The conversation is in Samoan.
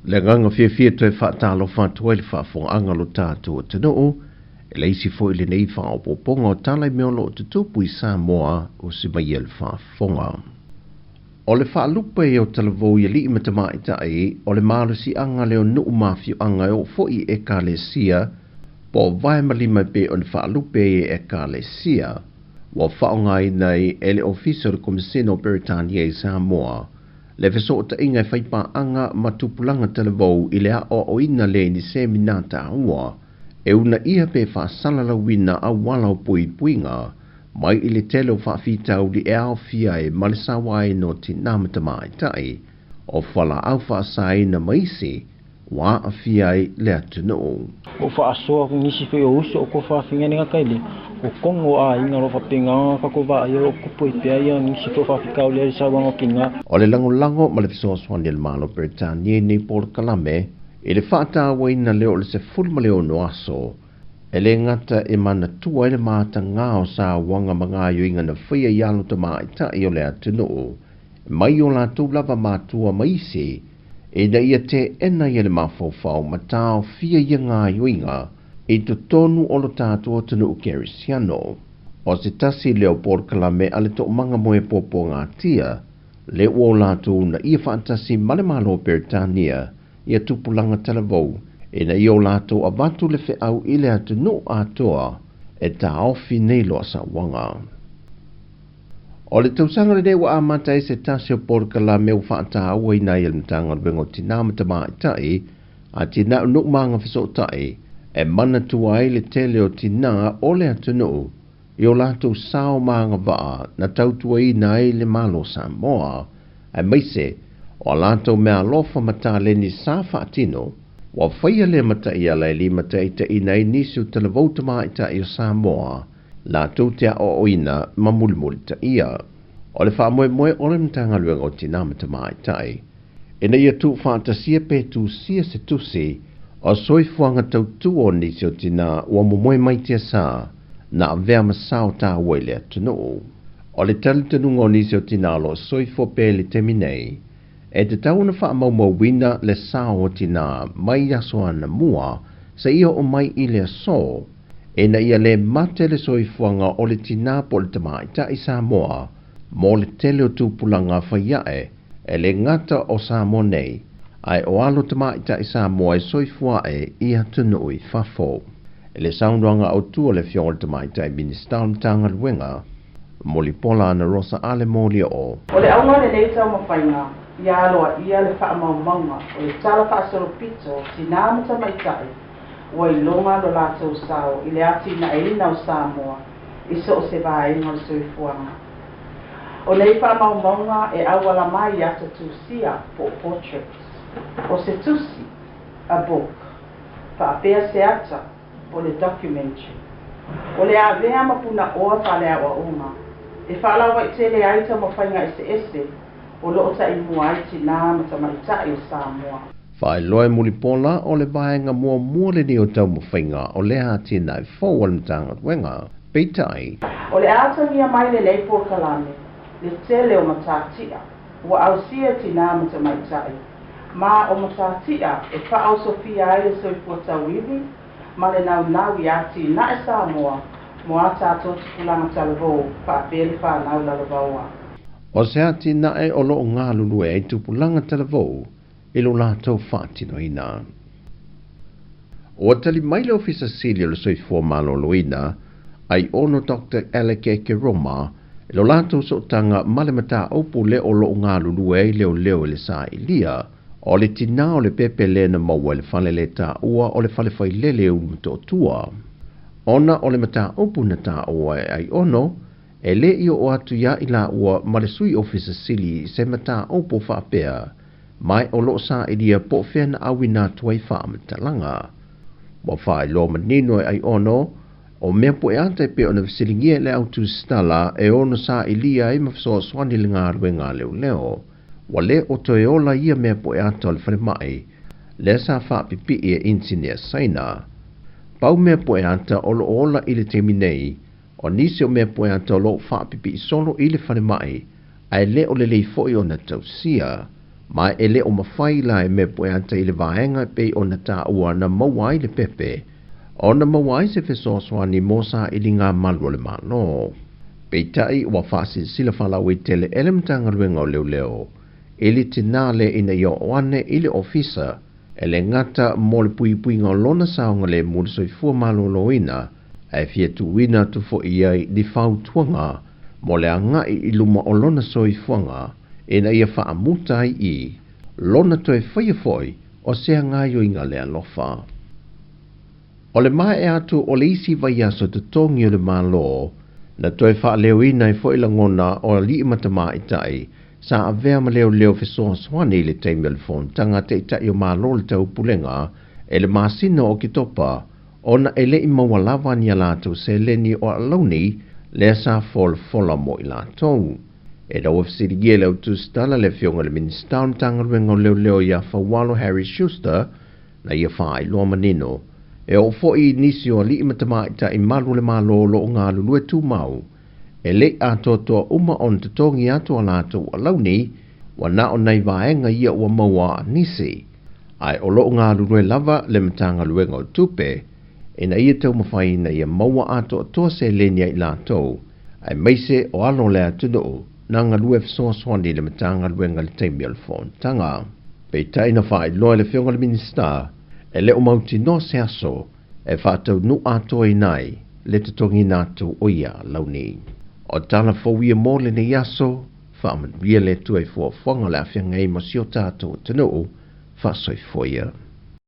Le agaga fiafia e toe faatalofa atu ai le faafofogaaga a lo tatou atunuu e le isi foi lenei faaopoopoga o tala i mea o lo o tutupu i Samoa o se mai le faafofoga. O le faalupe o talavou i alii ma tamaitai o le malosiaga lea o nuu ma afioaga e oo foi i ekalesia po o vae ma lima e pei ona faalupe ai e ekalesia ua faaaogaina ai e le Ofisa o le Komesina o Peretania i Samoa le fesootaiga e faipaaga ma tupulaga talavou i le aoaoina lea i ni semina taua e uunaia pe faasalalauina auala o puipuiga mai i le tele o faafitauli e aofia ai ma le sauaina o tinā ma tamaitai o fualaau faasaina ma isi ua aafia ai le atunuu. O faasoa nisi foi o uso o ko faafiga kai le o kongo a inga lo faapega ka ko va ia o kupu i pea ia nisi foi faafikau le sauaga o tinā. O le lagolago ma le fesoasoani a le Malo Peretania i nei polokalame i le faatauaina lea o le 16 aso e le gata e manatua ai le matagā o sauaga ma gaoioiga na faia i alo tamaitai o le atunuu mai o latou lava matua ma isi ina ia teena ia le mafaufau ma taofia ia gaoioiga i totonu o lo tatou atunuu kerisiano. O se tasi lea o polokalame a le toomaga mo e puapuagatia le ua o latou na ia faatasi ma le Malo o Peretania ia tupulaga talavou ina ia o latou avatu le feau i le atunuu atoa e taofi nei loa sauaga. O le tausaga lenei ua amata ai se tasi o polokalame ua faatauaina ai e le Matagaluega o Tinā ma Tamaitai a tinā o nuu ma agafesootai e manatua ai le tele o tinā o le atunuu i o latou sao ma agavaa na tautuaina ai le Malo o Samoa aemaise o a latou meaalofa ma taleni sa faatino ua faia lea mataiala e limataitaiina ai nisi o talavou tamaitai o Samoa latou te aoaoina ma mulimulitaia. O le faamoemoe o le Matagaluega o Tinā ma Tamaitai ina ia tuufaatasia pe tusia se tusi o soifuaga tautua o nisi o tinā ua momoe mai tiasā na avea ma sao taua i le atunuu. O le talitonuga o nisi o tinā o lo o soifua pea i le taimi nei e tatau ona faamaumauina le sao o tinā mai aso anamua seia oo mai i le aso ina ia le mate le soifuaga o le tinā po o le tamaitai Samoa mo le tele o tupulaga faiae e le gata o Samoa nei ae o alo tamaitai Samoa e soifua ae i atunuu i fafo. I le saunoaga autu a le Afioga i le Tamaitai Minisita o le Matagaluega, Mulipola Anarosa Ale Molioo. O le auga o lenei taumafaiga, ia aloaia le faamaumauga o le tala faasolopito o tinā ma tamaitai ua iloga lo latou sao i le atinaeina o Samoa i so o se vaega o le soifuaga. O nei faamaumauga e auala mai i ata tusia po o portraits, o se tusi, a book, faapea se ata po o le documentary. O le avea ma punaoa faaleaoaoga e faalauaitele ai taumafaiga eseese o lo o taimua ai tinā ma tamaitai o Samoa. Faailoa e Mulipola o le vaega muamua lenei o taumafaiga o lea atinae fou a le Matagaluega. Peitai. O le a atagia mai lenei polokalame le tele o matatia ua ausia e tinā ma tamaitai, ma o matatia e faaosofia ai le soifua tauivi ma le naunau i atinae Samoa mo a tatou tupulaga talavou faapea le fanau lalovaoa. O se atinae o lo o galulue ai tupulaga talavou i lo latou faatinoina. Ua tali mai le Ofisa Sili o le Soifua Maloloina, Aiono Doctor Alec Ekeroma, i lo latou sootaga ma le mataupu lea o lo o galulue ai leoleo i le sailia o le tinā o le pepe lea na maua i le fale le taua o le fale failele e Ulumotootua. Ona o le mataupu na taua e Aiono, e le i oo atu ia i laua ma le Sui Ofisa Sili se mataupu faapea ma o lo o sailia po o fea na auina atu ai faamatalaga. Ua faailoa manino e Aiono o mea pueata e pei ona fesiligia e le au tusitala e ono sailia ai ma fesoasoani i le galuega a leoleo. Ua le o toe ola ia mea pueata o le falemai lea sa faapipii e inisinia Saina. Pau mea pueata o lo o ola i le taimi nei o nisi o mea pueata o lo o faapipii solo i le falemai ae le o lelei foi ona tausia. Ma e le o mawhai la e me poeata i le vaenga pe o na tā ua na maua ai le pepe, o na maua ai se fesoasoani mo saʻiliga malu o le Malo. Peitai ua faasilasila faalauaitele e le Matagaluega o Leoleo i le tinā le ina ia oo ane i le ofisa e le gata mo le puipuiga o lona saogalemu le soifua malōlōina ae fia tuuina atu foʻi ai ni fautuaga mo le agaʻi i luma o lona soifuaga ina ia faamuta ai i lona toe faia foʻi o se agaioiga le alofa. O le maea atu o le isi vaiaso totogi o le Malo, na toe faaleoina ai foʻi lagona o alii ma tamaitai sa avea ma leoleo fesoasoani i le taimi o le fonotaga taʻitaʻi o Malo le Taupulega e le masina o Oketopa ona e leʻi maua lava ni a latou seleni o alauni lea sa folafola mo i latou. E lau fesiligia e le autusitala le afioga i le Minisita o le Matagaluega o Leoleo ia Faualo Harry Schuster na ia faailoa manino e oo foʻi i nisi o alii ma tamaitai malu o le Malo o loo galulue tumau e leʻi atoatoa uma ona totogi atu a latou alauni ua na o nai vaega ia ua maua a nisi ae o loo galulue lava le Matagaluega o Tupe ina ia taumafaiina ia maua atoatoa seleni ai latou aemaise o alo o le atunuu na galue fesoasoani i le Matagaluega i le taimi o le fonotaga. Peitai na faailoa e le afioga i le Minisita e le o mautinoa se aso e faataunuu atoaina ai le totogiina atu o ia alauni. O tala fou ia mo lenei aso, faamanuia le Atua i fuafuaga o le aafiaga ai ma si o tatou atunuu, faasoifua ia.